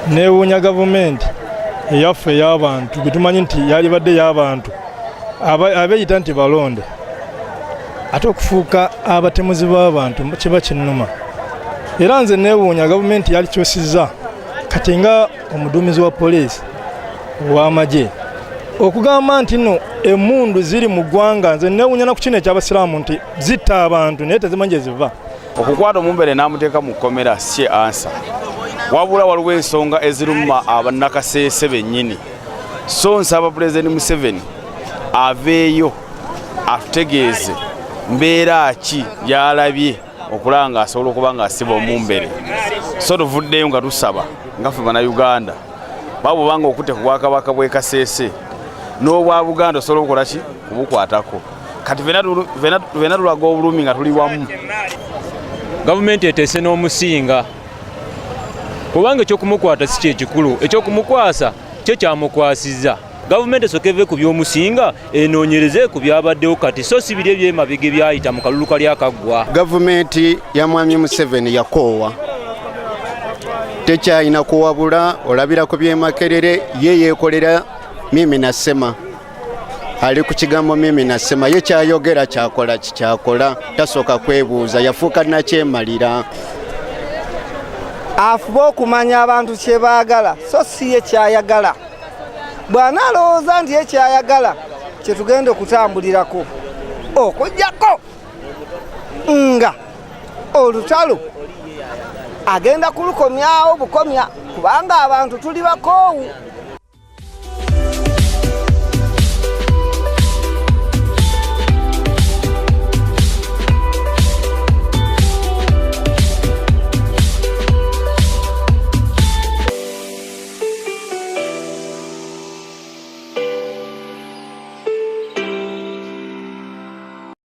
Neewuunya gavumenti eyaffe ey'abantu gwe tumanyi nti yalibadde y'abantu abeeyita nti balonde ate okufuuka abatemuzi b'abantu kiba kinnuma. Era nze neewuunya gavumenti yalikyusizza kati nga omuduumizi wa poliisi ow'amagye okugamba nti no emmundu ziri mu ggwanga. Nze neewuunya na ku kino eky'abasiraamu nti zitta abantu naye tezimanyi gye ziva. Okukwata omumbere n'amuteeka mu kkomera si answer, wabula waliwo ensonga eziruma abannakaseese bennyini. So nsaba Pulezidenti Museveni aveeyo atutegeeze mbeera ki gy'alabye okulaba ng'asobola okuba ng'asiba omumbere. So tuvuddeyo nga tusaba nga ffe Bannayuganda baba obanga okutte ku bwakabaka bw'e Kaseese n'obwa Buganda osobola okukola ki kubukwatako. Kati fena tulaga obulumi nga tuli wamu. Gavumenti eteese n'omusinga, kubanga ekyokumukwata si kyekikulu, ekyokumukwasa kyo kyamukwasizza. Gavumenti esooka eve ku by'omusinga, enoonyereze ku byabaddewo kati, so si biri ebyemabega ebyayita mu kalulu kali akaggwa. Gavumenti ya Mwami Museveni yakoowa, tekyalina kuwabula. Olabira ku byemakerere, ye yeekolera mimi na sema, ali ku kigambo mimi na sema. Ye kyayogera kyakola, kikyakola, tasooka kwebuuza, yafuuka nakyemalira. Afube okumanya abantu kye baagala, so si ye kyayagala. Bw'anaalowooza nti ye kyayagala kye tugenda okutambulirako, okugjako nga olutalo agenda kulukomyawo bukomya, kubanga abantu tuli bakoowu.